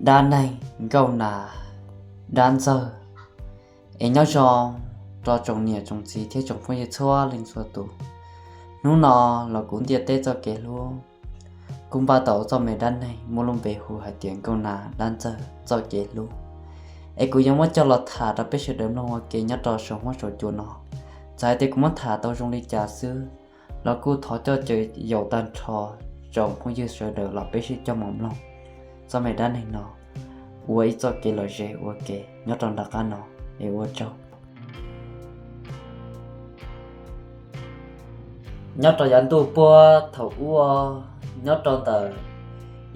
Dab neeg nkauj nas dab ntxawg. Es nyob zoo rau tsoom niam tsoom txiv thiab tsoom phooj ywg txhua leej txhua tus. Hnub no los kuv ntiaj teb txoj kev hlub kuj npaj tau txoj me dab neeg muaj lub npe hu hais tias nkauj nas dab ntxawg txoj kev hlub. Es kuv yuav muab coj los tham rau peb sawv daws mloog ua ke nyob rau saum huab saum cua no. Txawm hais tias kuv muab tham tau zoo li cas xwb los kuj thov coj caw yaum tag nrho tsoom phooj ywg sawv daws los peb sib coj mus mloog txoj me dab neeg no ua ib txoj kev lom zem ua ke nyob rau nram qab no. Es ua tsaug. Nyob rau yav ntuj puag thaum ub, nyob rau ntawm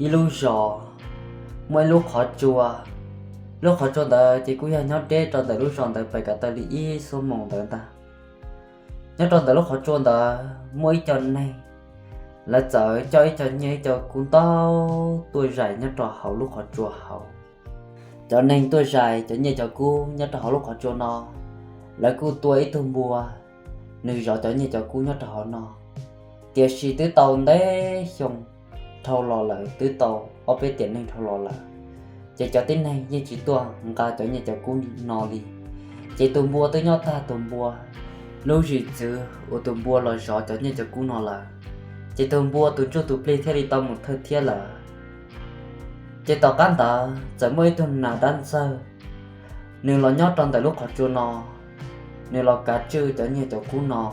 ib lub zos muaj ib lub qhov tsua. Lub qhov tsua ntawd ces kuj yog nyob deb rau ntawm lub zos ntawd pais kom tau li ib xuab moos ntawd ntag. Nyob rau ntawm lub qhov tsua ntawd muaj ib co neeg, lawv txawm coj ib co nyiaj ib co kub ntau tuaj zais nyob rau hauv lub qhov tsua hauv. Cov neeg tuaj zais cov nyiaj cov kub nyob rau hauv lub qhov tsua no, lawv kuj tua ib tug npua, nws zov cov nyiaj cov kub nyob rau hauv no. Tiam sis twb tau ntev xyoo dhau los lawm, twb tau ob peb tiam neeg dhau los lawm, ces cov tib neeg yeej tsis tuaj nqa cov nyiaj cov kub no li. Ces tus npua twb nyob tag tus npua lub zim txwv uas tus npua los zov cov nyiaj cov kub no lawm, ces tus npua tus ntsuj tus plig thiaj li tau mus thawj thiab lawm. Ces tom qab ntawd txawm muaj ib tug nas dab ntxawg, nws los nyob rau ntawm lub qhov tsua no, nws los kav tswj cov nyiaj cov kub no.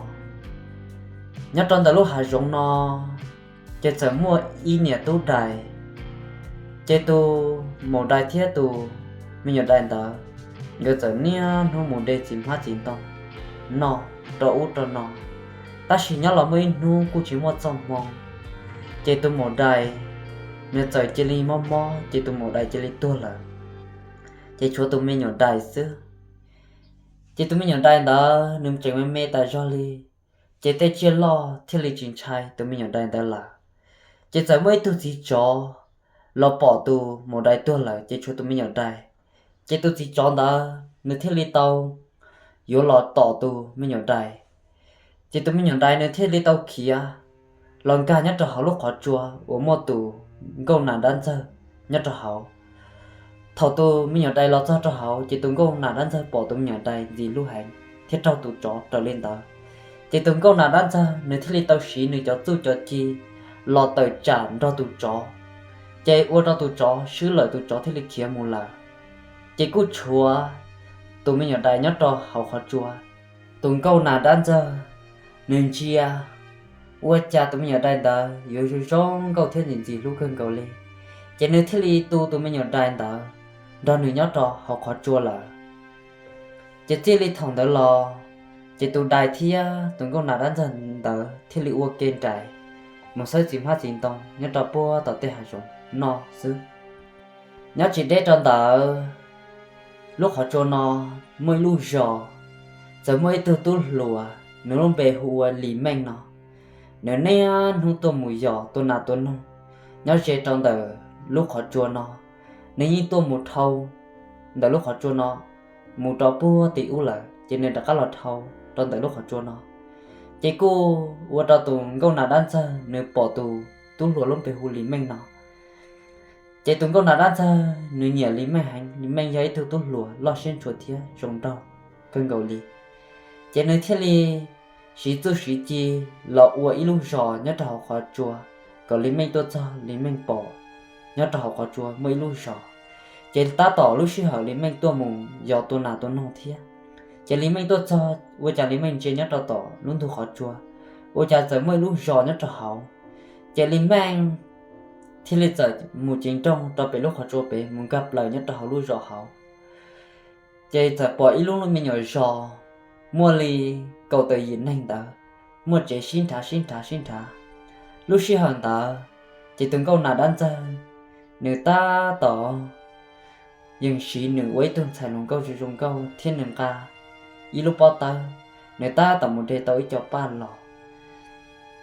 Nyob rau ntawm lub hav zoov no, ces txawm muaj ib niam tub dais, ces tus maum dais thiab tus me nyuam dais ntawd, nkawd txawm niaj hnub mus de txiv hmab txiv ntoo noj rau ub rau no. Tab sis nyob los muaj ib hnub kuj tsis muaj txoj hmoo, ces tus maum dais nws txawm cia li mob mob, ces tus maum dais cia li tuag lawm, ces tshuav tus me nyuam dais xwb. Ces tus me nyuam dais ntawd nws tseem me me tas zog li, ces tej tsiaj loj thiaj li tsis ntshai tus me nyuam dais ntawd lawm. Ces txawm muaj ib tug txiv tsov los pom tus maum dais tuag lawm, ces tshuav tus me nyuam dais. Ces tus txiv tsov ntawd nws thiaj li tau yuav los tom tus me nyuam dais. Ces tus me nyuam dais nws thiaj li tau khiav los nkag nyob rau hauv lub qhov tsua uas muaj tus nkauj nas dab ntxawg nyob rau hauv. Thaum tus me nyuam dais los txog rau hauv, ces tus nkauj nas dab ntxawg pom tus me nyuam dais ntxim hlub heev thiab raug tus tsov raws li ntawd. Ces tus nkauj nas dab ntxawg nws thiaj li tau siv nws cov txuj cov ci los tawm tsam nrog tus tsov, ces ua rau tus tsov swb lawm, tus tsov thiaj li khiav mus lawm. Ces kuj tshuav tus me nyuam dais nyob rau hauv qhov tsua. Tus nkauj nas dab ntxawg nws ntsia ua cas tus me nyuam dais ntawd yuav zoo zoo nkauj thiab ntxim ntxim hlub kawg nkaus li, ces nws thiaj li tu tus me nyuam dais ntawd nrog nws nyob rau hauv qhov tsua lawm. Ces txij li thaum ntawd los, ces tus dais thiab tus nkauj nas dab ntxawg ntawd thiaj li ua ke nraim mus xawb txiv hmab txiv ntoo nyob rau puag tom tej hav zoov no xwb. Nyob tsis deb rau ntawd, lub qhov tsua no muaj ib lub zos, txawm muaj ib tug tub hluas, nws lub npe hu ua Lis Meej no. Nws niaj hnub tuaj mus yos tua nas tua noog nyob ze rau ntawm lub qhov tsua no. Nws yeej tuaj mus dhau ntawm lub qhov tsua no mus rau puag tim ub lawm, ces nws rov qab los dhau rau ntawm lub qhov tsua no. Ces kuj ua rau tus nkauj nas dab ntxawg nws pom tus tub hluas lub npe hu Lis Meej no. Ces tus nkauj nas dab ntxawg nws nyiam Lis Meej heev, Lis Meej yog ib tug tub hluas loj siab ntshua thiab zoo nraug kawg nkaus li. Ces nws thiaj li siv txuj siv ci los ua ib lub zos nyob rau hauv qhov tsua, kom Lis Meej tuaj txog Lis Meej pom nyob rau hauv qhov tsua muaj ib lub zos. Ces tab tom lub sij hawm Lis Meej tuaj mus yos tua nas tua noog thiab, ces Lis Meej tuaj txog ua cas Lis Meej ntsia nyob rau tom lub ntug qhov tsua, ua cas txawm muaj ib lub zos nyob rau hauv. Ces Lis Meej thiaj li txawm mus ceev nrooj rau pem lub qhov tsua pem mus nkag plaws nyob rau hauv lub zos hauv. Ces txawm pom ib lub me nyuam zos muaj li kaum tawm yim neeg ntawd, muaj tsev sib nrhav sib nrhav sib nrhav. Lub sij hawm ntawd, ces tus nkauj nas dab ntxawg nws tab tom yeej siv nws ua ib tug ntxhais hluas nkauj zoo zoo nkauj thiab nws nqa ib lub pob tawb, nws tab tom mus de tau ib co paj los.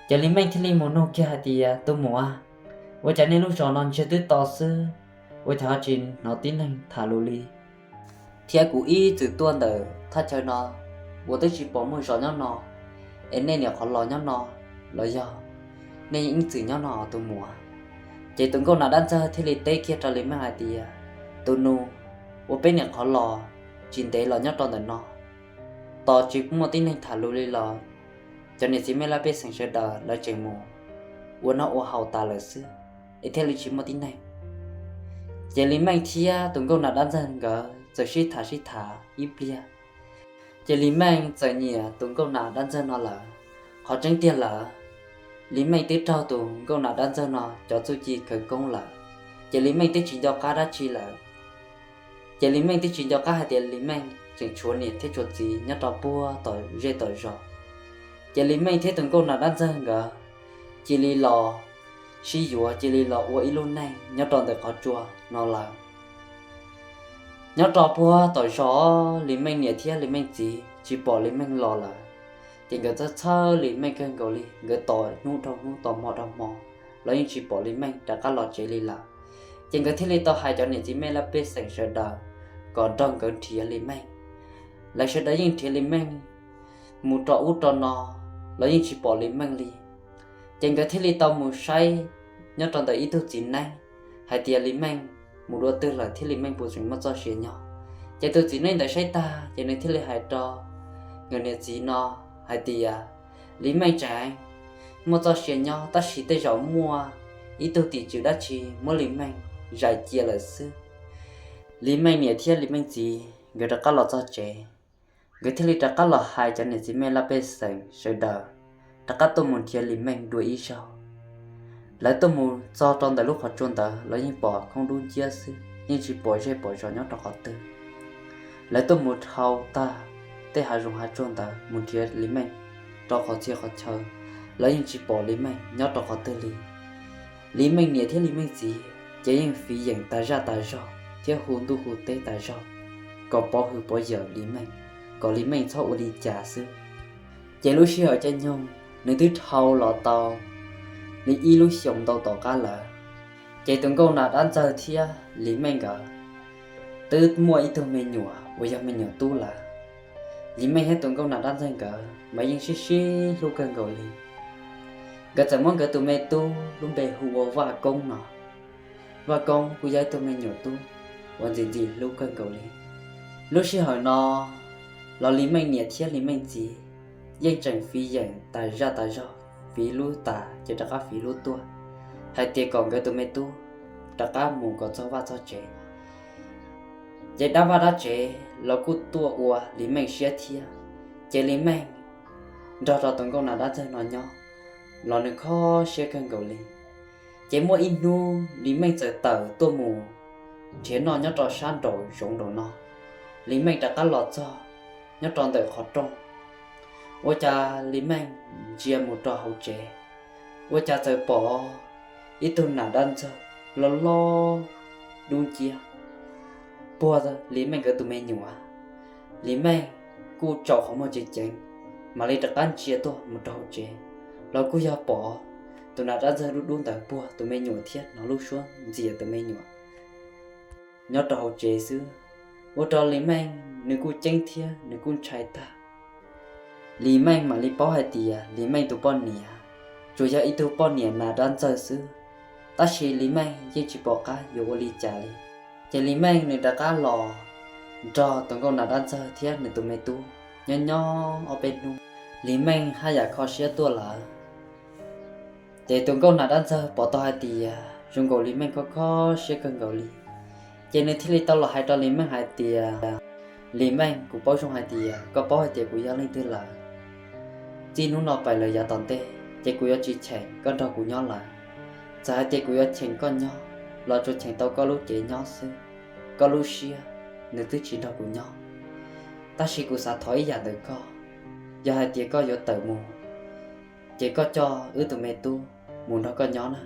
Ces Lis Meej thiaj li mus nug kiag hais tias, tus muam, ua cas nej lub zos no ntsiag twb to xwb, ua cas ho tsis hnov tib neeg tham lus li? Thiab kuv ib txwm tuaj ntawm thaj chaw no, ua twb tsis pom muaj zos nyob no, es nej niam qhov los nyob no los yog nej ib txwm nyob no tus muam? Ces tus nkauj nas dab ntxawg thiaj li teb kiag rau Lis Meej hais tias, tus nus uas peb nyuam qhuav los tsis ntev los nyob rau ntawm no, tos tsis muaj tib neeg tham lus li los cov niam txiv mej laj pej xeem sawv daws lawv tseem mus ua noj ua haus tas lawm xwb, es thiaj li tsis muaj tib neeg. Ces Lis Meej thiab tus nkauj nas dab ntxawg nkawd txawm sib tham sib tham ib pliag. Ces Lis Meej txawm nyiam tus nkauj nas dab ntxawg no lawm. Qhov tseeb tiag lawm, Lis Meej twb raug tus nkauj nas dab ntxawg no cov txuj ci khawv koob lawm, ces Lis Meej twb tsis nco qab dab tsi lawm. Ces Lis Meej twb tsis nco qab hais tias Lis Meej tseem tshuav niam thiab tshuav txiv nyob rau puag tom zej tom zos. Ces Lis Meej thiab tus nkauj nas dab ntxawg nkawd cia li los sib yuav, cia li los ua ib lub neej nyob rau ntawm qhov tsua no lawm. Nyob rau puag tom zos, Lis Meej niam thiab Lis Meej txiv tsis pom Lis Meej los lawm, ces nkawd txhawj txhawj Lis Meej kawg nkaus li. Nkawd tos hnub dhau hnub, tos hmo dhau hmo, los yeej tsis pom Lis Meej rov qab los tsev li lawm. Ces nkawd thiaj li tau hais cov niam txiv mej laj pej xeem sawv daws kom nrog nkawd nrhiav Lis Meej. Lawv sawv daws yeej nrhiav Lis Meej mus rau ub rau no los yeej tsis pom Lis Meej li. Ces nkawd thiaj li tau mus saib nyob rau ntawm ib tug txiv neeb hais tias Lis Meej mus dua twg lawm thiab Lis Meej puas tseem muaj txoj sia nyob. Ces tus txiv neeb ntawd saib tag ces nws thiaj li hais rau nkawd niam txiv no hais tias Lis Meej tseem muaj txoj sia nyob, tab sis tej zaum muaj ib tug tim tswv dab tsi muab Lis Meej zais cia lawm xwb. Lis Meej niam thiab Lis Meej txiv nkawd rov qab los txog tsev, nkawd thiaj li rov qab los hais cov niam txiv mej laj pej xeem sawv daws rov qab tuaj mus nrhiav Lis Meej dua ib zaug. Lawv tuaj mus txog rau ntawm lub qhov tsua ntawd los yeej pom khoob dub nciab xwb, yeej tsis pom zej pom zos nyob rau qhov twg. Lawv tuaj mus dhau tag tej hav zoov hav tsuag ntawd mus nrhiav Lis Meej rau qhov txhia qhov chaw los yeej tsis pom Lis Meej nyob rau qhov twg li. Lis Meej niam thiab Lis Meej txiv ces yeej fiv yeem tas zaj tas zog thiab hu ntuj hu teb tas zog kom pov hwm pov yawm Lis Meej, kom Lis Meej txhob ua li cas xwb. Ces lub sij hawm caij nyoog nws twb dhau los tau li ib lub xyoos ntau tom qab lawm. Ces tus nkauj nas dab ntxawg thiab Lis Meej nkawd twb muaj ib tug me nyuam uas yog me nyuam tub lawm. Lis Meej thiab tus nkauj nas dab ntxawg nkawd mas yeej sib sib hlub kawg nkaus li. Nkawd txawm muab nkawd tus me tub lub npe hu ua Vaj Koob no. Vaj Koob kuj yog ib tug me nyuam tub uas ntxim ntxim hlub kawg nkaus li. Lub sij hawm no los Lis Meej niam thiab Lis Meej txiv yeej tseem fiv yeem tas zaj tas zog, fiv lub tas ces rov qab fiv lub tuaj, hais tias kom nkawd tus me tub rov qab mus kom txog vaj txog tsev. Ces dab vaj dab tsev los kuj tuaj ua Lis Meej siab thiab. Ces Lis Meej nrog rau tus nkauj nas dab ntxawg no nyob los nws kho siab kawg nkaus li. Ces muaj ib hnub Lis Meej txawm tawm tuaj mus nrhiav noj nyob rau sab nraum zoov nraum no. Lis Meej rov qab los txog nyob rau ntawm qhov rooj, ua cas Lis Meej ntsia mus rau hauv tsev, ua cas txawm pom ib tug nas dab ntxawg loj loj dub nciab puag Lis Meej nkawd tus me nyuam. Lis Meej kuj tsaus qhov muag ceev ceev, mam li rov qab ntsia tuaj mus rau hauv tsev, los kuj yog pom tus nas dab ntxawg dub dub ntawd puag tus me nyuam thiab hnov lub suab ntxias tus me nyuam nyob rau hauv tsev xwb. Ua rau Lis Meej nws kuj ceeb thiab nws kuj ntshai tag. Lis Meej mam li paub hais tias Lis Meej tus poj niam tsuas yog ib tug poj niam nas dab ntxawg xwb, tab sis Lis Meej yeej tsis pom qab yuav ua li cas li. Ces Lis Meej nws rov qab los nrog tus nkauj nas dab ntxawg thiab nws tus me tub nyob nyob ob peb hnub, Lis Meej haj yam kho siab tuaj lawm. Ces tus nkauj nas dab ntxawg pom tau hais tias zoo nkaus Lis Meej kho kho siab kawg nkaus li, ces nws thiaj li tau los hais rau Lis Meej hais tias, Lis Meej, kuv paub zoo hais tias koj paub hais tias kuv yog leej twg lawm. Txij hnub no pais lawm yav tom ntej ces kuv yuav tsis cheem koj nrog kuv nyob lawm. Txawm hais tias kuv yuav cheem koj nyob los tsuas cheem tau koj lub cev nyob xwb, koj lub siab nws twb tsis nrog kuv nyob. Tab sis kuv xav thov ib yam ntawm koj, yog hais tias koj yuav tawm mus, ces koj coj wb tus me tub mus nrog koj nyob na.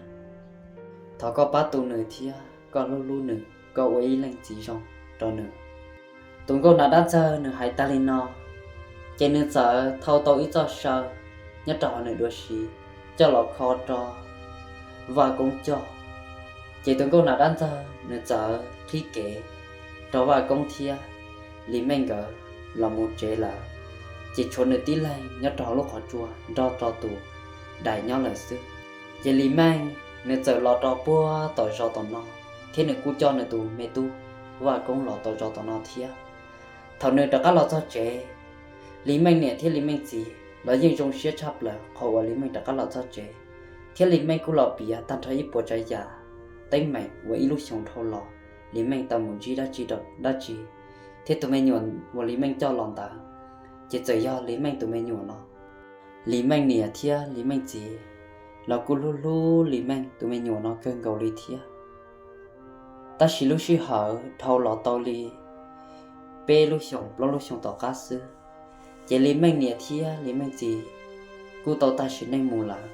Thov koj pab tu nws thiab koj hlub hlub nws, koj ua ib leej txiv zoo rau nws. Tus nkauj nas dab ntxawg nws hais tag li no, ces nws txawm thau tau ib txoj saw nyob rau hauv nws dua si coj los kho rau Vaj Koob coj. Ces tus nkauj nas dab ntxawg nws txawm qhib kev rau Vaj Koob thiab Lis Meej nkawd los mus tsev lawm, ces tshuav nws tib leeg nyob rau hauv lub qhov tsua nrog rau tus dais nyob lawm xwb. Ces Lis Meej nws txawm los rau puag tom zos tom no, thiab nws kuj coj nws tus me tub Vaj Koob los tau tso tom no thiab. Thaum nws rov qab los txog tsev, Lis Meej niam thiab Lis Meej txiv los yeej zoo siab tshaj plaws qhov uas Lis Meej rov qab los txog tsev, thiab Lis Meej kuj los piav tag nrho ib puas tsav yam teeb meem uas ib lub xyoos dhau los Lis Meej tau mus ntsib dab tsi rau dab tsi, thiab tus me nyuam uas Lis Meej coj los ntawd ces txawm yog Lis Meej tus me nyuam no. Lis Meej niam thiab Lis Meej txiv los kuj hlub hlub Lis Meej tus me nyuam no kawg nkaus li thiab. Tab sis lub sij hawm dhau los tau li peb lub xyoos plaub lub xyoos tom qab xwb, ces Lis Meej niam thiab Lis Meej txiv kuj tau tag sim neej mus lawm.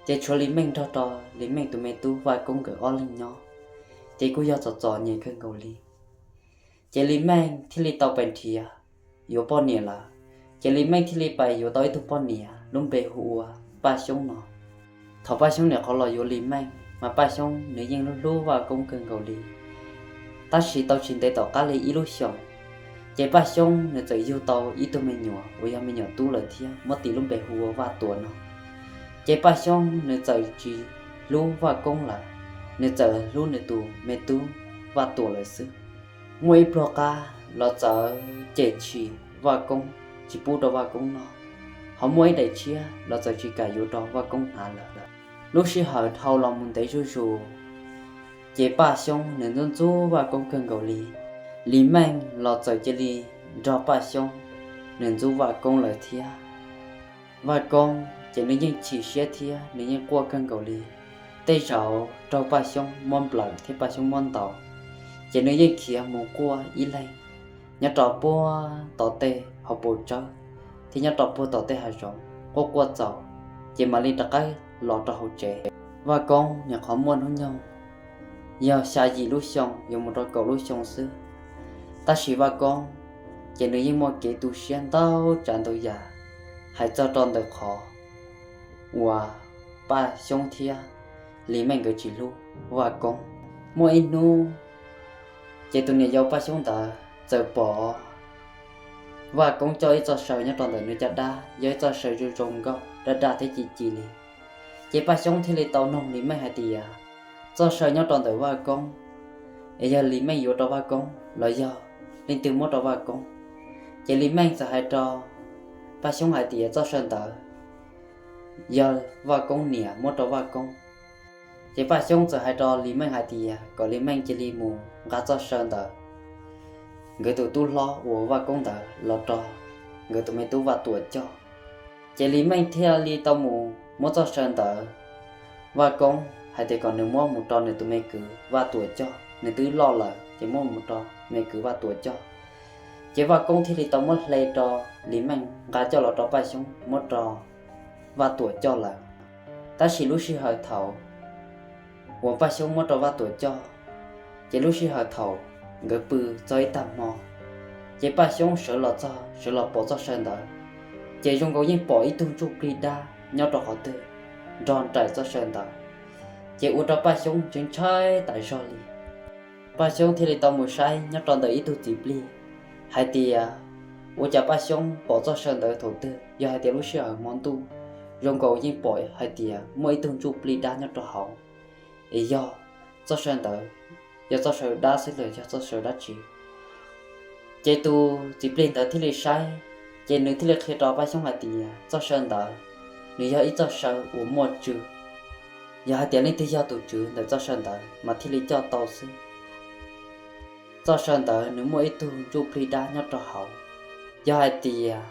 Ces tshuav Lis Meej nrog rau Lis Meej tus me tub Vaj Koob nkawd ob leeg nyob, ces kuj yog txom txom nyem kawg nkaus li. Ces Lis Meej thiaj li tau pais nrhiav yuav poj niam lawm. Ces Lis Meej thiaj li pais yuav tau ib tug poj niam lub npe hu ua Paj Xyoob no. Thaum Paj Xyoob niam qhov los yuav Lis Meej mas Paj Xyoob nws yeej hlub hlub Vaj Koob kawg nkaus li. Tab sis tau tsis ntev tom qab li ib lub xyoos, ces Paj Xyoob nws txawm yug tau ib tug me nyuam uas yog me nyuam tub lawm thiab muab tis lub npe hu ua Vaj Tuam no. Ces Paj Xyoob nws txawm tsis hlub Vaj Koob lawm, nws txawm hlub nws tus me tub Vaj Tuam lawm xwb. Muaj ib pluag qab los txawm cem tshis Vaj Koob, tsis pub rau Vaj Koob noj, ho muaj ib daim tshiab los txawm tsis kam yuav rau Vaj Koob hnav lawm. Lub sij hawm dhau los mus ntev zuj zus, ces Paj Xyoob nws ntxub ntxub Vaj Koob kawg nkaus li. Lis Meej los txawm cia li nrog Paj Xyoob nws ntxub Vaj Koob lawm thiab. Vaj Koob ces nws yeej chim siab thiab nws yeej quaj kawg nkaus li. Tej zaum raug Paj Xyoob muab nplawm thiab Paj Xyoob muab ntaus, ces nws yeej khiav mus quaj ib leeg nyob rau puag tom tej hauv paus tsawb, thiab nyob rau puag tom tej hav zoov quaj quaj txaus, ces mam li rov qab los rau hauv tsev. Vaj Koob nyuam qhuav muaj hnub nyoog yog xya yim lub xyoo yuav mus rau kaum lub xyoo xwb, tab sis Vaj Koob ces nws yeej muaj kev tu siab ntau tsav ntau yam, hais txog rau ntawm qhov uas Paj Xyoob thiab Lis Meej nkawd tsis hlub Vaj Koob. Muaj ib hnub, ces tus niam yau Paj Xyoob ntawd txawm pom Vaj Koob coj ib txoj saw nyob rau ntawm nws caj dab, yog ib txoj saw zoo zoo nkauj daj daj thiab ci ci li. Ces Paj Xyoob thiaj li tau noog Lis Meej hais tias, txoj saw nyob rau ntawm Vaj Koob, es yog Lis Meej yuav rau Vaj Koob los yog leej twg muab rau Vaj Koob? Ces Lis Meej txawm hais rau Paj Xyoob hais tias txoj saw ntawd yog Vaj Koob niam muab rau Vaj Koob. Ces Paj Xyoob txawm hais rau Lis Meej hais tias kom Lis Meej cia li mus nqa txoj saw ntawd nkawd tus tub hlob uas Vaj Koob ntawd los rau nkawd tus me tub Vaj Tuam coj. Ces Lis Meej thiaj li tau mus muab txoj saw ntawd, Vaj Koob hais tias kom nws muab mus rau nws tus me kwv Vaj Tuam coj, nws twb loj lawm ces muab mus rau me kwv Vaj Tuam coj. Ces Vaj Koob thiaj li tau muab hle rau Lis Meej nqa coj los rau Paj Xyoob muab rau Vaj Tuam coj lawm. Tab sis lub sij hawm thaum uas Paj Xyoob muab rau Vaj Tuam coj, ces lub sij hawm thaum nkawd pw txog ib tag hmo, ces Paj Xyoob sawv los txog, sawv los pom txoj saw ntawd, ces zoo nkaus yeej pom ib tug ntsuj plig dab nyob rau qhov twg nrog nraim txoj saw ntawd, ces ua rau Paj Xyoob ntshai ntshai tas zog li. Paj Xyoob thiaj li tau mus saib nyob rau ntawm ib tug txiv plig hais tias ua cas Paj Xyoob pom txoj saw ntawd thaum twg, yog hais tias lub sij hawm hmo ntuj zoo nkaus yeej pom hais tias muaj ib tug ntsuj plig dab nyob rau hauv, es yog txoj saw ntawd yog txoj saw dab xwb los yog txoj saw dab tsi. Ces tus txiv plig ntawd thiaj li saib, ces nws thiaj li qhia rau Paj Xyoob hais tias txoj saw ntawd nws yog ib txoj saw uas muaj tswv, yog hais tias leej twg yog tus tswv ntawm txoj saw ntawd mas thiaj li coj tau xwb. Txoj saw ntawd nws muaj ib tug ntsuj plig dab nyob rau hauv, yog hais tias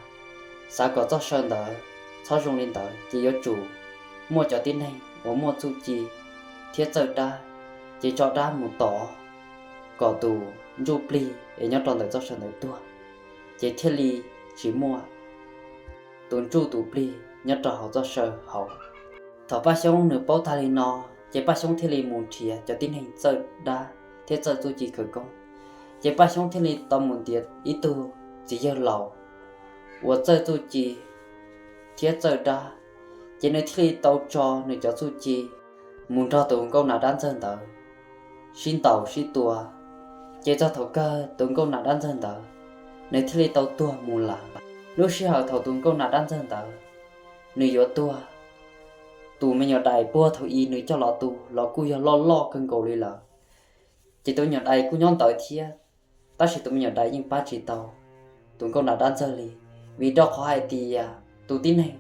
xav kom txoj saw ntawd txhob zoo li ntawd ces yuav tsum muaj cov tib neeg uas muaj txuj ci thiab txawj dab, ces tso dab mus tom kom tus ntsuj plig es nyob rau ntawm txoj saw ntawd tuag, ces thiaj li tsis muaj tus ntsuj tus plig nyob rau hauv txoj saw hauv. Thaum Paj Xyoob nws paub tag li no, ces Paj Xyoob thiaj li mus nrhiav cov tib neeg txawj dab thiab txawj txuj ci khawv koob. Ces Paj Xyoob thiaj li tau mus ntiav ib tug txiv yawg laus uas txawj txuj ci thiab txawj dab, ces nws thiaj li tau tso nws cov txuj ci mus nrog tus nkauj nas dab ntxawg ntawd sib ntaus sib tua, ces txog thaum kawg tus nkauj nas dab ntxawg ntawd nws thiaj li tau tuag mus lawm. Lub sij hawm thaum tus nkauj nas dab ntxawg ntawd nws yuav tuag, tus me nyuam daim puag thaum i nws coj los tu los kuj yog loj loj kawg nkaus li lawm. Ces tus me nyuam dais kuj nyob ntawd thiab, tab sis tus me nyuam dais yeej pab tsis tau tus nkauj nram dab ntxawg li, vim rau qhov hais tias tus tib neeg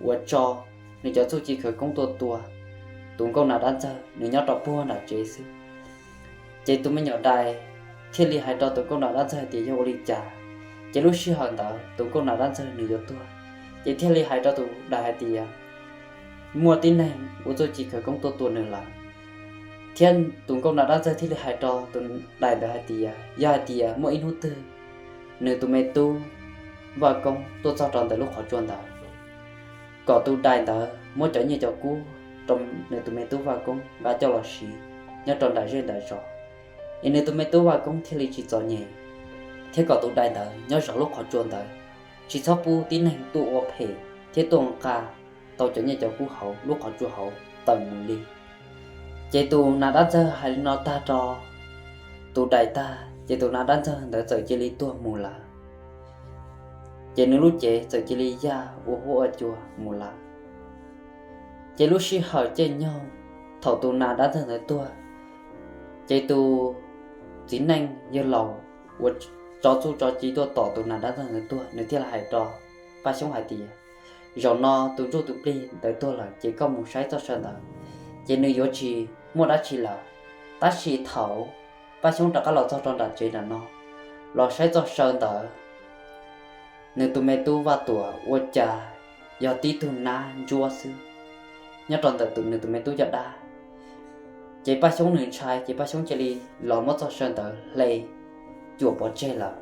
uas tso nws cov txuj ci khawv koob tuaj tua tus nkauj nram dab ntxawg nws nyob rau puag nram tsev xwb. Ces tus me nyuam dais thiaj li hais rau tus nkauj nram dab ntxawg hais tias yog ua li cas. Ces lub sij hawm ntawd tus nkauj nram dab ntxawg nws yuav tuag, ces thiaj li hais rau tus dais hais tias muaj tib neeg ua txuj ci khawv koob tuaj tua nws lawm. Thiab tus nkauj nram dab ntxawg thiaj li hais rau tus dais ntawd hais tias yog hais tias muaj ib hnub twg nws tus me tub Vaj Koob tuaj txog rau ntawm lub qhov tsua ntawd, kom tus dais ntawd muab cov nyiaj cov kub rau nws tus me tub Vaj Koob nqa coj los siv nyob rau nram zej nram zos, es nws tus me tub Vaj Koob thiaj li tsis txom nyem, thiab kom tus dais ntawd nyob zov lub qhov tsua ntawd, tsis txhob pub tib neeg tuaj ua phem thiab tuaj nqa tau cov nyiaj cov kub hauv lub qhov tsua hauv tawm mus li. Ces tus nas dab ntxawg hais li no tag rau tus dais tag, ces tus nas dab ntxawg ntawd txawm cia li tuag mus lawm. Ces nws lub cev txawm cia li yaj ua huab ua cua mus lawm. Ces lub sij hawm caij nyoog thaum tus nas dab ntxawg ntawd tuag, ces tus txiv neej yawg laus uas tso txuj tso ci tuaj tom tus nas dab ntxawg ntawd tuag, nws thiaj li hais rau Paj Xyoob hais tias, zaum no tus ntsuj tus plig ntawd tuag lawm, ces koj mus saib txoj saw ntawd, ces nws yuav tsis muaj dab tsi lawm. Tab sis thaum Paj Xyoob rov qab los txog rau nram tsev nram no, los saib txoj saw ntawd, nws tus me tub Vaj Tuam ua cas yog tib tug nab ntsuab xwb nyob rau ntawm nws tus me tub caj dab. Ces Paj Xyoob nws ntshai, ces Paj Xyoob cia li los muab txoj saw ntawd hle cuam pov tseg lawm.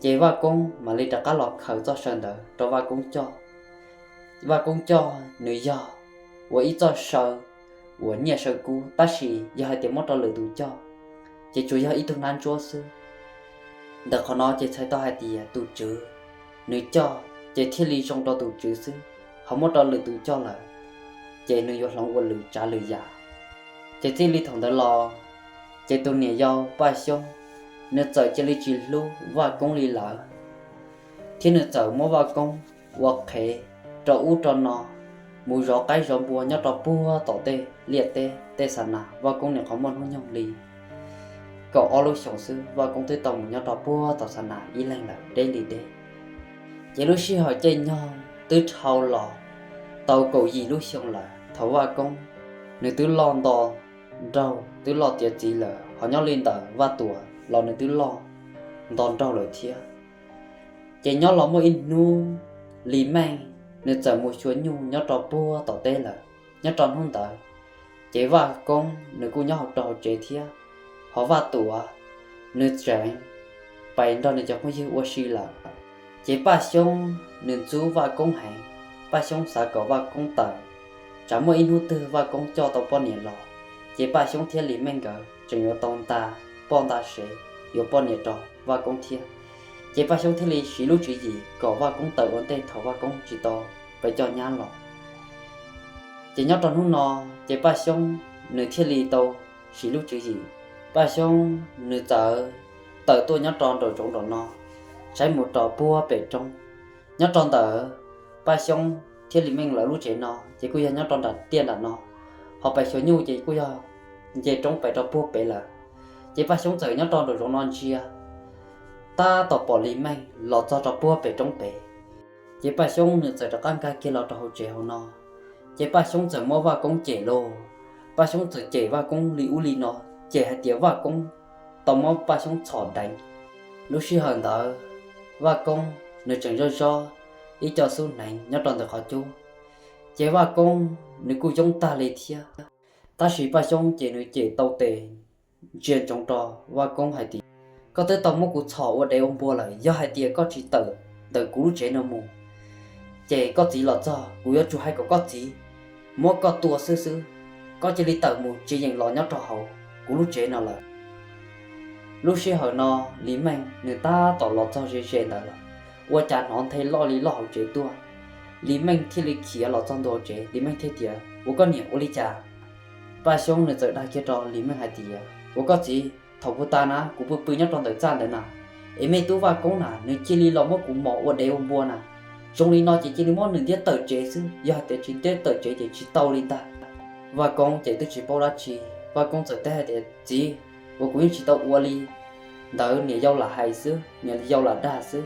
Ces Vaj Koob mam li rov qab los khaws txoj saw ntawd rau Vaj Koob coj. Vaj Koob coj nws yog ua ib txoj saw uas nyiaj saw kub, tab sis yog hais tias muab rau lwm tus coj, ces tsuas yog ib tug nab ntsuab xwb. Ntawm qhov no ces txhais tau hais tias tus tswv nws coj ces thiaj li zoo rau tus tswv xwb, ho muab rau lwm tus coj lawm, ces nws yuav hloov ua lwm tsav lwm yam. Ces txij li thaum ntawd los, ces tus niam yau Paj Xyoob nws txawm cia li tsis hlub Vaj Koob li lawm, thiab nws txawm muab Vaj Koob ua qhev rau ub rau no, mus zov qaib zov npua nyob rau puag tom tej liaj teb tej xa nas. Vaj Koob nws qhov muaj hnub nyoog li kaum ob lub xyoos xwb, Vaj Koob twb tau mus nyob rau puag tom xa nas ib leeg lawm deb li deb. Ces lub sij hawm caij nyoog twb dhau los tau kaum yim lub xyoo lawm, thaum Vaj Koob nws twb loj nto nraug twb loj tiav txiv lawm, ho nyob li ntawm Vaj Tuam los nws twb loj nto nraug lawm thiab. Ces nyob los muaj ib hnub Lis Meej nws txawm mus xyuas nyuj nyob rau puag tom teb lawm. Nyob rau hnub ntawd, ces Vaj Koob nws kuj nyob hauv rau hauv tsev thiab, ho Vaj Tuam nws tseem pais nrog nws cov phooj ywg ua si lawm. Ces Paj Xyoob nws ntxub Vaj Koob heev, Paj Xyoob xav kom Vaj Koob tawm, tsam muaj ib hnub twg Vaj Koob coj tau poj niam los, ces Paj Xyoob thiab Lis Meej nkawd tseem yuav tau nta poj nta sev yuav poj niam rau Vaj Koob thiab. Ces Paj Xyoob thiaj li siv lub tswv yim kom Vaj Koob tawm ua ntej thaum Vaj Koob tsis tau pais coj nyab los. Ces nyob rau hnub no, ces Paj Xyoob nws thiaj li tau siv lub tswv yim, Paj Xyoob nws txawm tawm tuaj nyob rau nraum zoov nraum no, saib mus rau puag pem roob. Nyob rau ntawm Paj Xyoob thiab Lis Meej lawv lub tsev no ces kuj yog nyob rau nram tiaj nram no, ho pais xyuas nyuj ces kuj yog nce roob pais rau puag pem lawm. Ces Paj Xyoob txawm nyob rau nraum zoov no ntsia, tab tom pom Lis Meej los txog rau puag pem roob pem. Ces Paj Xyoob nws txawm rov qab nkag kiag los rau hauv tsev hauv no, ces Paj Xyoob txawm muab Vaj Koob cem lauj. Paj Xyoob txawm cem Vaj Koob li ub li no, cem hais tias Vaj Koob tau muab Paj Xyoob txhom deev. Lub sij hawm ntawd Vaj Koob nws tseem zoj zog ib co xub hneev nyob rau ntawm qhov cub, ces Vaj Koob nws kuj yoob tag li thiab. Tab sis Paj Xyoob ces nws cem tau tes ntsia ntsoov rau Vaj Koob hais tias, koj twb tau muab kuv txhom ua dev ua npua lawm, yog hais tias koj tsis tawm ntawm kuv lub tsev no mus, ces koj txiv los txog kuv yuav tsum hais kom koj txiv muab koj tua xwb xwb. Koj cia li tawm mus tsis yeem los nyob rau hauv kuv lub tsev no lawm. Lub sij hawm no Lis Meej nws tab tom los txog ze ze ntawd lawm, ua cas hnov nthe loj li loj hauv tsev tuaj. Lis Meej thiaj li khiav los txog ntua hauv tsev, Lis Meej thiaj tias, ua koj niam, ua li cas? Paj Xyoob nws txawm dag kiag rau Lis Meej hais tias, ua koj txiv, thaum puag ta na kuv pw pw nyob rau ntawm txaj ntawd na, es mej tub Vaj Koob na nws cia li los muab kuv mos ua dev ua npua na. Zoo li no ces cia li muab nws ntiab tawm tsev xwb, yog hais tias tsis ntiab tawm tsev ces tsis tau li ntag. Vaj Koob ces twb tsis paub dab tsi, Vaj Koob txawm teb hais tias, txiv, uas kuv yeej tsis tau ua li ntawd, niam yau lam hais xwb, niam yau lam dag xwb.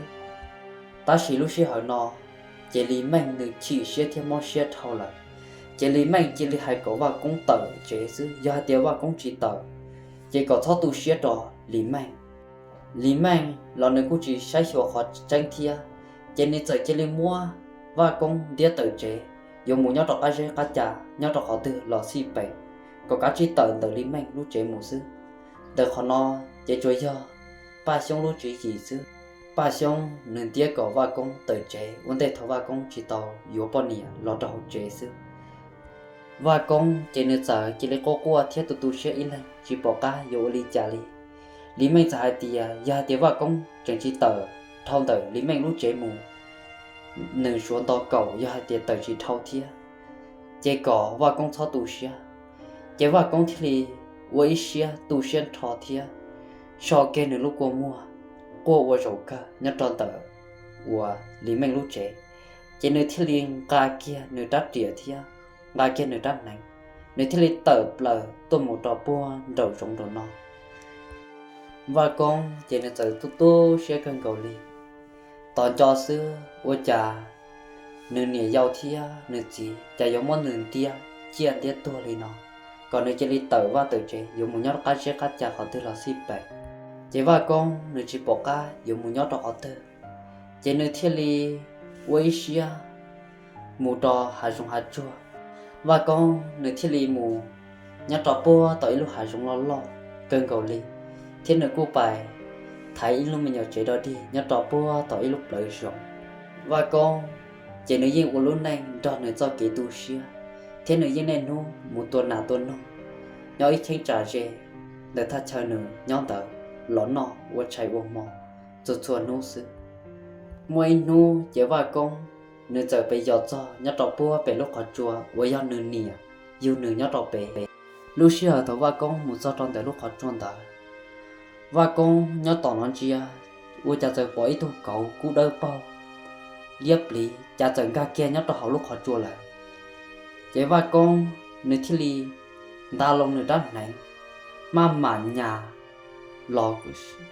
Tab sis lub sij hawm no ces Lis Meej nws chim siab thiab mob siab dhau lawm, ces Lis Meej cia li hais kom Vaj Koob tawm tsev xwb. Yog hais tias Vaj Koob tsis tawm, ces kom txhob tu siab rau Lis Meej. Lis Meej los nws kuj tsis saib xyuas qhov tseeb thiab, ces nws txawm cia li muab Vaj Koob ntiab tawm tsev, yuav mus nyob rau qab zeb qab ca, nyob rau qhov twg los xij peem, kom kav tsij tawm ntawm Lis Meej lub tsev mus xwb. Ntawm qhov no ces tsuas yog Paj Xyoob lub tswv yim xwb. Paj Xyoob nws ntiab kom Vaj Koob tawm tsev ua ntej thaum Vaj Koob tsis tau yuav poj niam los rau hauv tsev xwb. Vaj Koob ces nws txawm cia li quaj quaj thiab tu tu siab ib leeg tsis pom qab yuav ua li cas li. Lis Meej txawm hais tias yog hais tias Vaj Koob tseem tsis tawm dhau ntawm Lis Meej lub tsev mus, nws suav nto kaum yog hais tias tawm tsis dhau thiab, ces kom Vaj Koob txhob tu siab. Ces Vaj Koob thiaj li ua ib siab tu siab nrho thiab so kiag nws lub kua muag, quaj ua zaum kawg nyob rau ntawm uas Lis Meej lub tsev. Ces nws thiaj li nqa kiag nws rab riam thiab nqa kiag nws rab hneev, nws thiaj li tawm plaws tuaj mus rau puag nraum zoov nraum no. Vaj Koob ces nws txawm tu tu siab kawg nkaus li. Tos nco xwb ua cas nws niam yau thiab nws txiv cas yuav muab nws ntiab ciaj ntiab tuag li no, kom nws cia li tawm vaj tawm tsev yuav mus nyob qab zeb qab ca qhov twg los xij peem. Ces Vaj Koob nws tsis pom qab yuav mus nyob rau qhov twg, ces nws thiaj li ua ib siab mus rau hav zoov hav tsuag. Vaj Koob nws thiaj li mus nyob rau puag tom ib lub hav zoov loj loj kawg nkaus li, thiab nws kuj pais thaiv ib lub me nyuam tsev dog dig nyob rau puag tom ib lub plawv zoov. Vaj Koob ces nws yeej ua lub neej nrog nws txoj kev tu siab, thiab nws yeej niaj hnub mus tua nas tua noog nyob ib cheeb tsam ze ntawm thaj chaw nws nyob ntawd los noj ua tshais ua hmo txhua txhua hnub xwb. Muaj ib hnub ces Vaj Koob nws txawm pes yos txog nyob rau puag pem lub qhov tsua uas yog nws niam yug nws nyob rau pem. Lub sij hawm thaum Vaj Koob mus txog rau ntawm lub qhov tsua ntawd, Vaj Koob nyob tom no ntsia, ua cas txawm pom ib tug kauv kub dawb paug liab pliv cas txawm nkag kiag nyob rau hauv lub qhov tsua lawm. Ces Vaj Koob nws thiaj li nta loo nws rab hneev, maj mam nyas los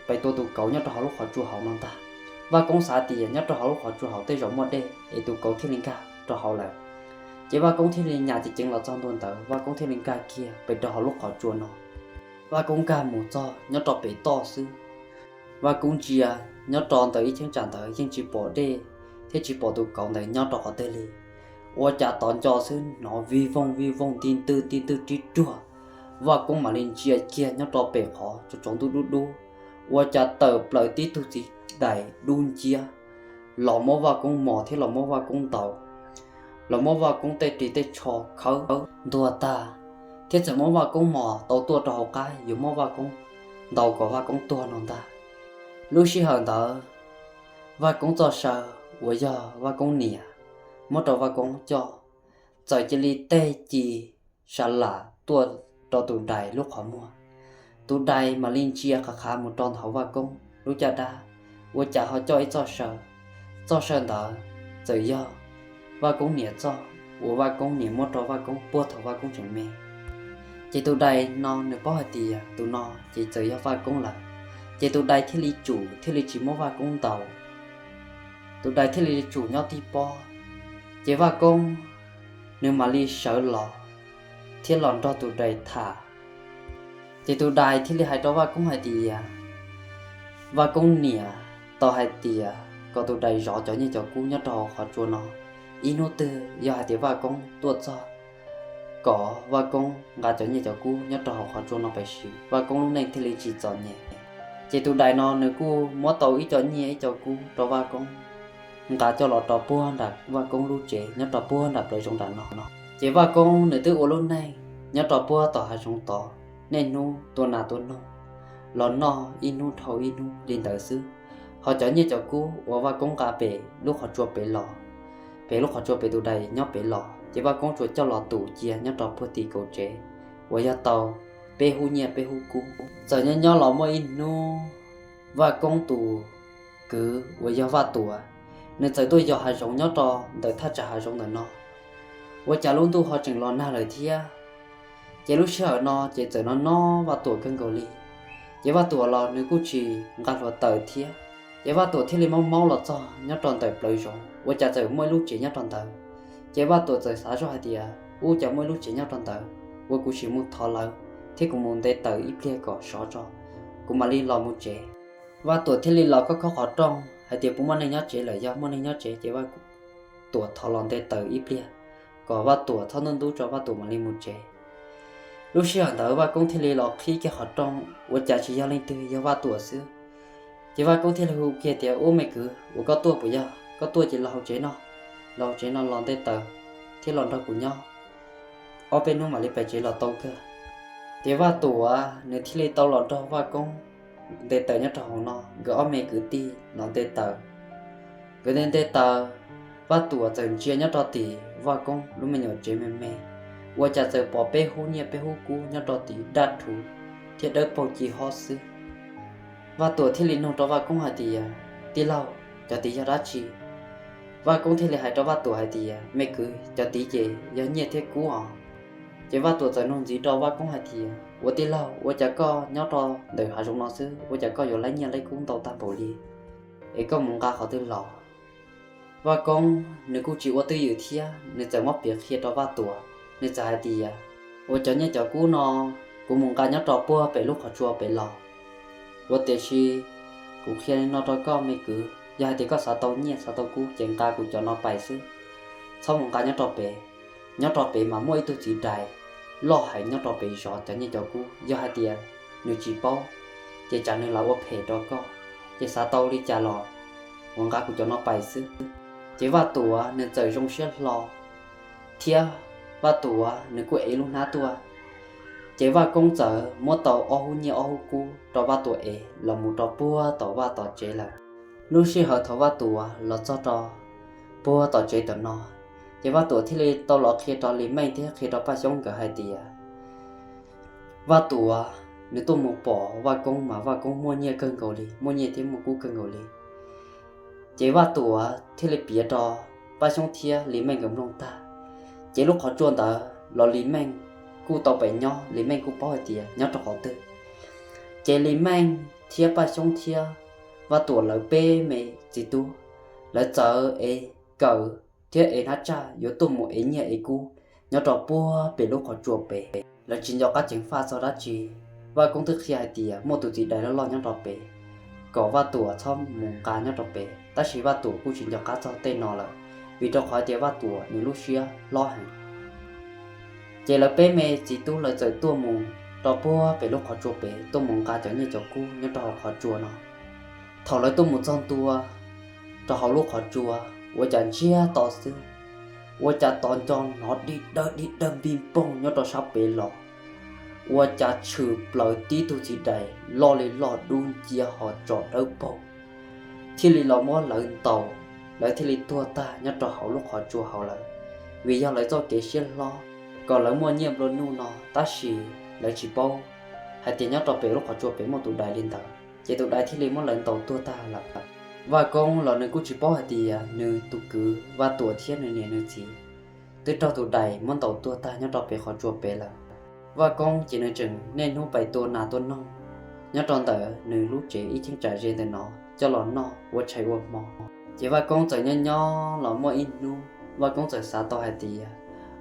pes tua tus kauv nyob rau hauv lub qhov tsua hauv no ntag. Vaj Koob xav tias nyob rau hauv lub qhov tsua hauv tej zaum muaj dej es tus kauv thiaj li nkag rau hauv lawm. Ces Vaj Koob thiaj li nyas ceev ceev los txog ntua ntawd, Vaj Koob thiaj li nkag kiag pes rau hauv lub qhov tsua no. Vaj Koob nkag mus txog nyob rau pem toj xwb, Vaj Koob ntsia nyob rau ntawm ib cheeb tsam ntawd yeej tsis pom dej thiab tsis pom tus kauv ntawd nyob rau qhov twg li. Ua cas tos nco xwb hnov vij voog vij voog nti ntwg nti ntwg rib ruag. Vaj Koob mam li ntsia kiag nyob rau pem qhov tsaus tsaus ntuj dub dub, ua cas tawm plaws tib tug txiv dais dub nciab los muab Vaj Koob mos thiab los muab Vaj Koob ntaus, los muab Vaj Koob tej ris tej tsho khawb ntuag tag, thiab txawm muab Vaj Koob mos tau tuaj rau hauv qab yuav muab Vaj Koob ntaus kom Vaj Koob tuag no ntag. Lub sij hawm ntawd, Vaj Koob txoj saw uas yog Vaj Koob niam muab rau Vaj Koob coj, txawm cia li teg ci sa lam tuaj rau tus dais lub qhov muag. Tus dais mam li ntsia qhav qhav mus rau ntawm hauv Vaj Koob lub caj dab, ua cas ho coj ib txoj saw. Txoj saw ntawd txawm yog Vaj Koob niam txoj uas Vaj Koob niam muab rau Vaj Koob puag thaum Vaj Koob tseem me. Ces tus dais no nws paub hais tias tus no ces txawm yog Vaj Koob lawm, ces tus dais thiaj li tsum thiaj li tsis muab Vaj Koob ntaus. Tus dais thiaj li tsum nyob tib pob. Ces Vaj Koob nws mam li sawv los thiab los nrog tus dais tham. Ces tus dais thiaj li hais rau Vaj Koob hais tias, Vaj Koob niam tau hais tias kom tus dais zov cov nyiaj cov kub nyob rau hauv qhov tsua no, ib hnub twg yog hais tias Vaj Koob tuaj txog, kom Vaj Koob nqa cov nyiaj cov kub nyob rau hauv qhov tsua no pem siv, Vaj Koob lub neej thiaj li tsis txom nyem. Ces tus dais no nws kuj muab tau ib co nyiaj ib co kub rau Vaj Koob nqa coj los rau puag nram Vaj Koob lub tsev nyob rau puag nram plawv zoov nram no no. Ces Vaj Koob nws twb ua lub neej nyob rau puag tom hav zoov tod, niaj hnub tua nas tua noog los noj ib hnub dhau ib hnub li ntawd xwb. Ho cov nyiaj cov kub uas Vaj Koob nqa pem lub qhov tsua pem los, pem lub qhov tsua pem tus dais nyob pem los, ces Vaj Koob tsuas coj los tum cia nyob rau puag tim kaum tsev uas yog tau peb hub nyiaj peb hub kub. Txawm nyob nyob los muaj ib hnub, Vaj Koob tus kwv uas yog Vaj Tuam, nws txawm tuaj yos hav zoov nyob rau ntawm thaj tsam hav zoov ntawm no. Ua cas lub ntuj ho tseem los nag lawm thiab. Ces lub sij hawm no ces txawm no no Vaj Tuam kawg nkaus li. Ces Vaj Tuam los nws kuj tsis nqa hluav taws thiab. Ces Vaj Tuam thiaj li maub maub los txog nyob rau ntawm plawv zoov, ua cas txawm muaj ib lub tsev nyob rau ntawd. Ces Vaj Tuam txawm xav zoj hais tias, ub, cas muaj ib lub tsev nyob rau ntawd, ua kuv sim mus thov lawv thiab kuv mus nte taws ib pliag kom sov tso, kuv mam li los mus tsev. Vaj Tuam thiaj li los khob khob qhov rooj hais tias puas muaj neeg nyob tsev lawm, yog muaj neeg nyob tsev ces Vaj Tuam thov los nte taws ib pliag kom Vaj Tuam txhob ntub ntub tso Vaj Tuam mam li mus tsev. Lub sij hawm ntawd Vaj Koob thiaj li los qhib kiag qhov rooj, ua cas tsis yog leej twg, yog Vaj Tuam xwb. Ces Vaj Koob thiaj li hu kiag tias, ub, me kwv, ua koj tuaj puas yog? Koj tuaj ces los hauv tsev no, los hauv tsev no los nte taws thiab los nrog kuv nyob ob peb hnub mam li pem tsev los tau kawg. Ces Vaj Tuam nws thiaj li tau los nrog Vaj Koob nte taws nyob rau hauv no, nkawd ob me kwv tij los nte taws. Nkawd nte nte taws, Vaj Tuam txawm ntsia nyob rau tim Vaj Koob lub me nyuam tsev me me, ua cas txawm pom peb hub nyiaj peb hub kub nyob rau tim daj rhuv thiab dawb paug ci hob xwb. Vaj Tuam thiaj li nug rau Vaj Koob hais tias, tij laug, cov tid yog dab tsi? Vaj Koob thiaj li hais rau Vaj Tuam hais tias, me kwv, cov tid ces yog nyiaj thiab kub os. Ces Vaj Tuam txawm nug ntxiv rau Vaj Koob hais tias, ua tij laug, ua cas koj nyob rau ntawm hav zoov no xwb, ua cas koj yuav laib nyiaj laib kub ntau tag npaum li, es koj mus nqa qhov twg los? Vaj Koob nws kuj tsis ua twj ywm thiab, nws txawm muab piav qhia rau Vaj Tuam. Nws txawm hais tias, ua cov nyiaj cov kub no kuv mus nqa nyob rau puag pem lub qhov tsua pem los. Ua tiam sis kuv qhia li no rau koj me kwv, yog hais tias koj xav tau nyiaj xav tau kub ces nqa kuv cov no pais xwb, txhob mus nqa nyob rau pem. Nyob rau pem mas muaj ib tug txiv dais loj heev nyob rau pem zov cov nyiaj cov kub, yog hais tias nws tsis paub ces tsam nws lam ua phem rau koj, ces xav tau li cas los mus nqa kuv cov no pais xwb. Ces Vaj Tuam nws txawm zoo siab hlo thiab Vaj Tuam nws kuj ev lub hnab tuaj. Ces Vaj Koob txawm muab tau ob hub nyiaj ob hub kub rau Vaj Tuam ev los mus rau puag tom Vaj Tuam tsev lawm. Lub sij hawm thaum Vaj Tuam los txog rau puag tom tsev tom no, ces Vaj Tuam thiaj li tau los qhia rau Lis Meej thiab qhia rau Paj Xyoob nkawd hais tias, Vaj Tuam nws tuaj mus pom Vaj Koob mas Vaj Koob muaj nyiaj kawg nkaus li, muaj nyiaj thiab muaj kub kawg nkaus li. Ces Vaj Tuam thiaj li piav rau Paj Xyoob thiab Lis Meej nkawd mloog tag. Ces lub qhov tsua ntawd los Lis Meej kuj tau pem nyob, Lis Meej kuj paub hais tias nyob rau qhov twg. Ces Lis Meej thiab Paj Xyoob thiab Vaj Tuam lawv peb me txiv tub, lawv txawm ev kawm thiab ev hnab tsaj yuav tuaj mus ev nyiaj ev kub nyob rau puag pem lub qhov tsua pem. Lawv tsis nco qab ceev faj txog dab tsi. Vaj Koob twb qhia hais tias muaj tus txiv dais loj loj nyob rau pem, kom Vaj Tuam txhob mus nqa nyob rau pem, tab sis Vaj Tuam kuj tsis nco qab txog tej no lawm, vim rau qhov tias Vaj Tuam nws lub siab hlob heev. Ces lawv peb me txiv tub lawv txawm tuaj mus rau puag pem lub qhov tsua pem tuaj mus nqa cov nyiaj cov kub nyob rau hauv qhov tsua no. Thaum lawv tuaj mus txog ntua rau hauv lub qhov tsua, ua cas ntsiag to xwb, ua cas tos nco hnov dig dawg dig dawg npij npoog nyob rau sab pem los. Ua cas tshwm plaws tib tug txiv dais loj li loj dub ncia ho tso dawb paug, thiaj li los muab lawv ntaus, lawv thiaj li tuag tag nyob rau hauv lub qhov tsua hauv lawm. Vim yog lawv txoj kev siab hlob, kom lawv muaj nyiaj nplua nuj no, tab sis lawv tsis paub hais tias nyob rau pem lub qhov tsua pem muaj tus dais li ntawd, ces tus dais thiaj li muab lawv ntaus tuag tag lawm. Vaj Koob los nws kuj tsis paub hais tias nws tus kwv Vaj Tuam thiab nws niam nws txiv twb raug tus dais muab ntaus tuag tag nyob rau pem qhov tsua pem lawm. Vaj Koob ces nws tseem niaj hnub pais tua nas tua noog nyob rau ntawm nws lub tsev ib cheeb tsam ze ntawm no coj los noj ua tshais ua hmo. Ces Vaj Koob txawm nyob nyob los muaj ib hnub Vaj Koob txawm xav tau hais tias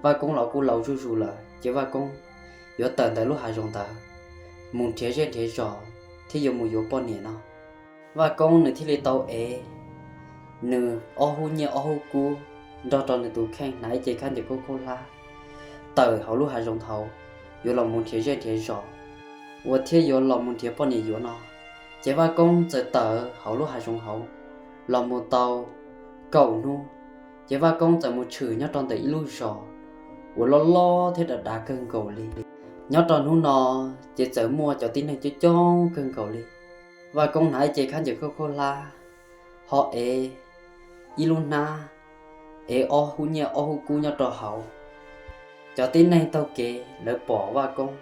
Vaj Koob los kuj laus zuj zus lawm, ces Vaj Koob yuav tawm ntawm lub hav zoov ntawd mus nrhiav zej nrhiav zos thiab yuav mus yuav poj niam no. Vaj Koob nws thiaj li tau ev nws ob hub nyiaj ob hub kub nrog rau nws tus kheej hnav ib ce khaub ncaws khaub khaub hlab tawm hauv lub hav zoov hauv, yuav los mus nrhiav zej nrhiav zos uas thiaj yuav los mus nrhiav poj niam yuav no. Ces Vaj Koob txawm tawm hauv lub hav zoov hauv los mus tau kaum hnub, ces Vaj Koob txawm mus tshwm nyob rau ntawm ib lub zos uas loj loj thiab dav dav kawg nkaus li. Nyob rau hnub no ces txawm muaj cov tib neeg coob coob kawg nkaus li. Vaj Koob hnav ib ce khaub ncaws khaub khaub hlab, ho ev ib lub hnab, ev ob hub nyiaj ob hub kub nyob rau hauv. Cov tib neeg taug kev lawv pom Vaj Koob,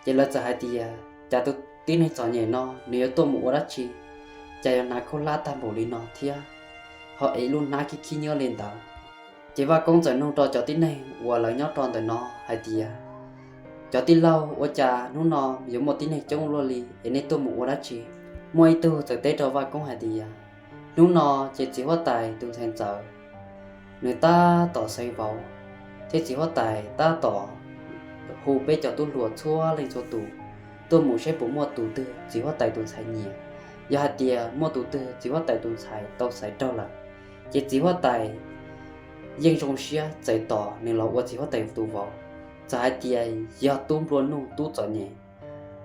ces lawv txawm hais tias, cas tus tib neeg txom nyem no nws yuav tuaj mus ua dab tsi, cas yuav hnav khaub hlab tag npaum li no thiab ho ev ib lub hnab khib khib nyiab li ntawd. Ces Vaj Koob txawm nug rau cov tib neeg uas lawv nyob rau ntawm no hais tias, Cov tij laug, ua cas hnub no yuav muaj tib neeg coob luaj li es nej tuaj mus ua dab tsi? Muaj ib tug txawm teb rau Vaj Koob hais tias, hnub no ces txiv huab tais tus ntxhais ntxawm nws tab tom xaiv vauv, thiab txiv huab tais tab tom hu peb cov tub hluas txhua leej txhua tus tuaj mus saib puas muaj tus twg txiv huab tais tus ntxhais nyiam. Yog hais tias muaj tus twg txiv huab tais tus ntxhais tau xaiv raug lawm, ces txiv huab tais yeej zoo siab txais tos nws los ua txiv huab tais tus vauv. Txawm hais tias yog tub nplua nuj tub txom nyem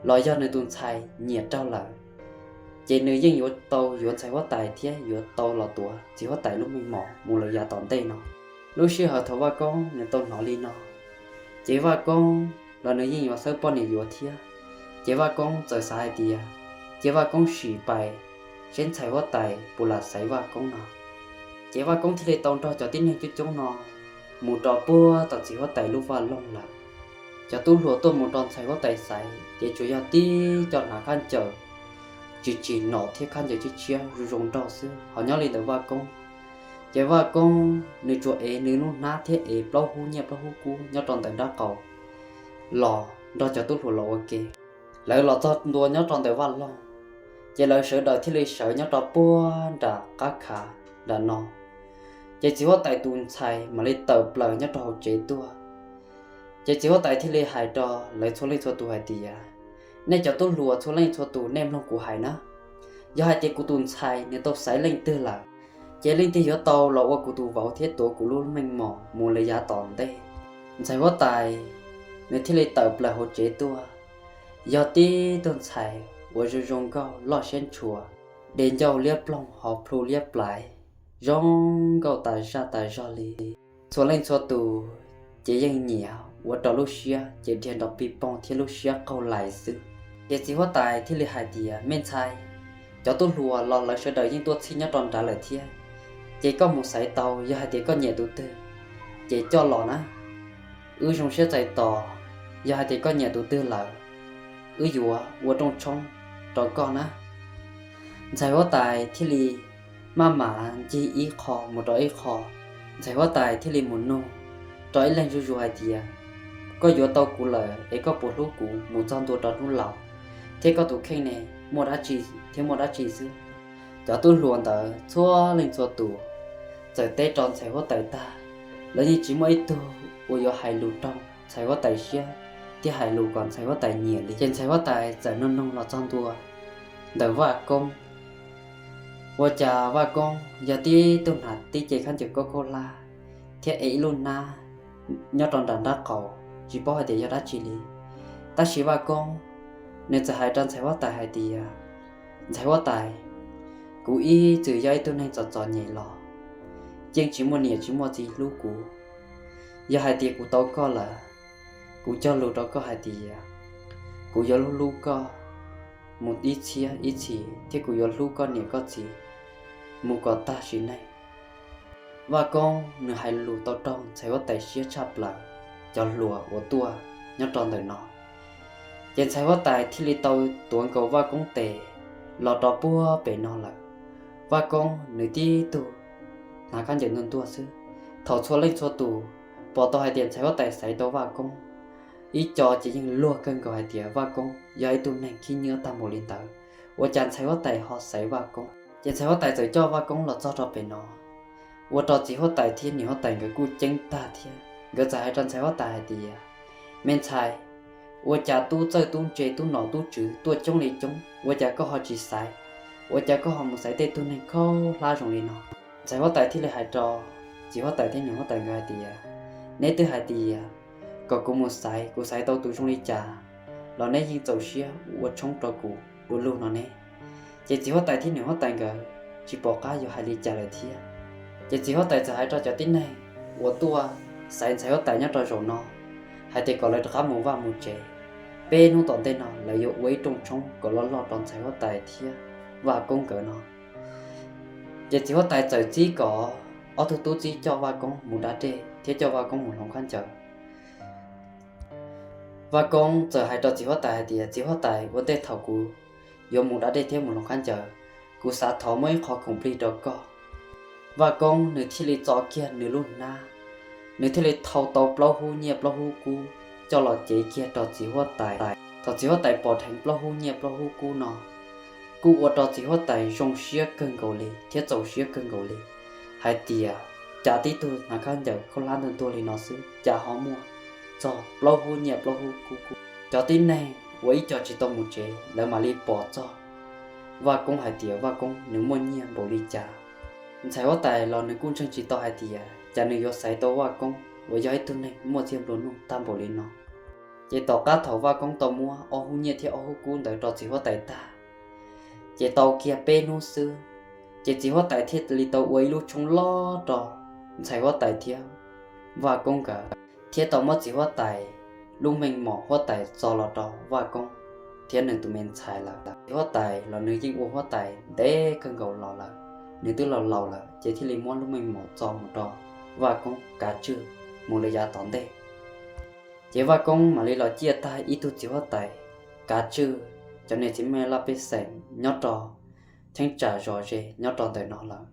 los yog nws tus ntxhais nyiam raug lawm, ces nws yeej yuav tau yuav ntxhais huab tais thiab yuav tau los tuav txiv huab tais lub meej mom mus lawm yav tom ntej no. Lub sij hawm thaum Vaj Koob nws tau hnov li no, ces Vaj Koob los nws yeej yuav xawb poj niam yuav thiab. Ces Vaj Koob txawm xav hais tias, ces Vaj Koob sim pais seb ntxhais huab tais puas lam xaiv Vaj Koob no. Ces Vaj Koob thiaj li tau nrog cov tib neeg coob coob no mus rau puag tom txiv huab tais lub vaj loog lawm. Cov tub hluas tuaj mus rau ntxhais huab tais xaiv ces tsuas yog tib co hnav khaub ncaws tsis tsim nom thiab khaub ncaws tshiab tshiab zoo zoo nraug xwb. Ho nyob li ntawm Vaj Koob, ces Vaj Koob nws tsuas ev nws lub hnab thiab ev plaub hub nyiaj plaub hub kub nyob rau ntawm nraub qaum los nrog cov tub hluas los ua ke. Lawv los txog ntua nyob rau ntawm vaj loog, ces lawv sawv daws thiaj li sawv nyob rau puag nram qab khav nram no. Ces txiv huab tais tus ntxhais mam li tawm plaws nyob rau hauv tsev tuaj. Ces txiv huab tais thiaj li hais rau lawv txhua leej txhua tus hais tias, nej cov tub hluas txhua leej txhua tus nej mloog kuv hais na, yog hais tias kuv tus ntxhais nws tau xaiv leej twg lawm, ces leej twg yuav tau los ua kuv tus vauv thiab tuav kuv lub meej mom mus li yav tom ntej. Ntxhais huab tais nws thiaj li tawm plaws hauv tsev tuaj, yog tib tug ntxhais uas zoo zoo nkauj loj siab ntshua, de ncauj liab ploog ho plhu liab plaiv, zoo nkauj tas zaj tas zog li. Txhua leej txhua tus ces yeej nyiam ua rau lub siab ces dhia nrov pij poog thiab lub siab qaug lais xwb. Ces txiv huab tais thiaj li hais tias, me ntxhais, cov tub hluas los lawv sawv daws yeej tuaj txhij nyob rau nrad lawm thiab, ces koj mus xaiv tau, yog hais tias koj nyiam tus twg ces coj los na, wb zoo siab txais tos. Yog hais tias koj nyiam tus twg lawm, wb yuav ua rooj tshoob rau koj na. Ntxhais huab tais thiaj li maj mam ncig ib qho mus rau ib qho. Ntxhais huab tais thiaj li mus nug rau ib leeg zuj zus hais tias, koj yuav tau kuv lawm es koj puas hlub kuv mus txog ntua rau hnub laus, thiab koj tus kheej ne muaj dab tsi thiab muaj dab tsi xwb? Cov tub hluas ntawd txhua leej txhua tus txawm teb rau ntxhais huab tais tag, lawv yeej tsis muaj ib tug uas yuav hais lus raug ntxhais huab tais siab thiab hais lus kom ntxhais huab tais nyiam li. Ces ntxhais huab tais txawm nug noog los txog ntua ntawm Vaj Koob. Ua cas Vaj Koob yog tib tug hnav tib ce khaub ncaws khaub khaub hlab thiab ev ib lub hnab nyob rau nram nraub qaum, tsis paub hais tias yog dab tsi li. Tab sis Vaj Koob nws txawm hais rau ntxhais huab tais hais tias, ntxhais huab tais, kuv ib txwm yog ib tug neeg txom txom nyem los yeej tsis muaj niam tsis muaj txiv hlub kuv. Yog hais tias kuv tau koj lawm, kuv cog lus rau koj hais tias kuv yuav hlub hlub koj mus ib txhiab ib txhis thiab kuv yuav hlub koj niam koj txiv mus kom tag sim neej. Vaj Koob nws hais lus tau raug ntxhais huab tais siab tshaj plaws cov hluas uas tuaj nyob rau ntawm no. Ces ntxhais huab tais thiaj li tau tuav nkaus Vaj Koob tes los rau puag pem no lawm. Vaj Koob nws tib tug hnav khaub ncaws ntuag ntuag xwb. Thaum txhua leej txhua tus pom tau hais tias ntxhais huab tais xaiv tau Vaj Koob, ib co ces yeej luag kawg nkaus hais tias Vaj Koob yog ib tug neeg khib nyiab tag npaum li ntawd, ua cas ntxhais huab tais ho xaiv Vaj Koob. Ces ntxhais huab tais txawm coj Vaj Koob los txog rau pem no, ua rau txiv huab tais thiab niam huab tais nkawd kuj ceeb tag thiab. Nkawd txawm hais rau ntxhais huab tais hais tias, me ntxhais, ua cas tub txawj tub ntse tub nom tub tswv tuaj coob li coob, ua cas koj ho tsis xaiv? Ua cas koj ho mus xaiv tej tug neeg khaub hlab zoo li no? Ntxhais huab tais thiaj li hais rau txiv huab tais thiab niam huab tais nkawd hais tias, neb twb hais tias kom kuv mus xaiv, kuv xaiv tau tus zoo li cas los neb yeej txaus siab ua tshoob rau kuv ua luag no ne. Ces txiv huab tais thiab niam huab tais nkawd tsis pom qab yuav hais li cas lawm thiab. Ces txiv huab tais txawm hais rau cov tib neeg uas tuaj xaiv ntxhais huab tais nyob rau zaum no hais tias kom lawv rov qab mus vaj mus tsev, peb hnub tom ntej no lawv yuav ua ib rooj tshoob kom loj loj rau ntxhais huab tais thiab Vaj Koob nkawd no. Ces txiv huab tais txawm txib kom ob tug tub txib coj Vaj Koob mus da dej thiab coj Vaj Koob mus hloov khaub ncaws. Vaj Koob txawm hais rau txiv huab tais hais tias, txiv huab tais, ua ntej thaum kuv yuav mus da dej thiab mus hloov khaub ncaws, kuv xav thov muab ib qho khoom plig rau koj. Vaj Koob nws thiaj li txo kiag nws lub hnab, nws thiaj li thau tau plaub hub nyiaj plaub hub kub coj los cev kiag rau txiv huab tais. Thaum txiv huab tais pom dheev plaub hub nyiaj plaub hub kub no, kuj ua rau txiv huab tais zoo siab kawg nkaus li thiab txaus siab kawg nkaus li hais tias, cas tib tug hnav khaub ncaws khaub hlab ntuag ntuag li no xwb cas ho muaj txog plaub hub nyiaj plaub hub kub kub. Cov tib neeg uas ib co tsis tau mus tsev lawv mam li pom txog Vaj Koob hais tias Vaj Koob nws muaj nyiaj npaum li cas. Ntxhais huab tais los nws kuj ntseeg tsis tau hais tias cas nws yuav xaiv tau Vaj Koob uas yog ib tug neeg muaj txiaj nplua nuj tag npaum li no. Ces tom qab thaum Vaj Koob tau muab ob hub nyiaj thiab ob hub kub ntawd rau txiv huab tais tag, ces tau kiag peb hnub xwb, ces txiv huab tais thiaj li tau ua ib lub tshoob loj rau ntxhais huab tais thiab Vaj Koob nkawd, thiab tau muab txiv huab tais lub meej mom huab tais txo los rau Vaj Koob thiab nws tus me ntxhais lawm. Txiv huab tais los nws yeej ua huab tais ntev kawg nkaus los lawm, nws twb los laus lawm ces thiaj li muab lub meej mom txo mus rau Vaj Koob kav tswj mus lawm yav tom ntej. Ces Vaj Koob mam li los ciaj tag ib tug txiv huab tais kav tswj cov niag txiv neej laj pej xeem nyob rau cheeb tsam zos ze nyob rau ntawm no lawm.